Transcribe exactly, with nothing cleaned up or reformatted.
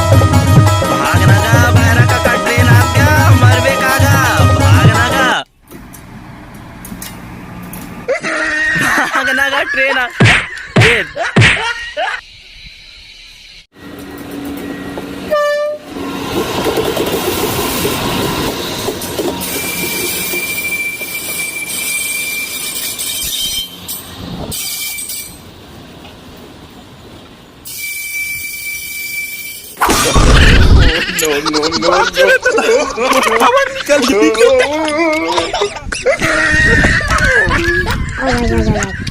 भागना गा, भैरा काका, ट्रेन आ गया, मरबे का गा, भागना गा। भागना गा, ट्रेन आ, ए। No, no, no, no।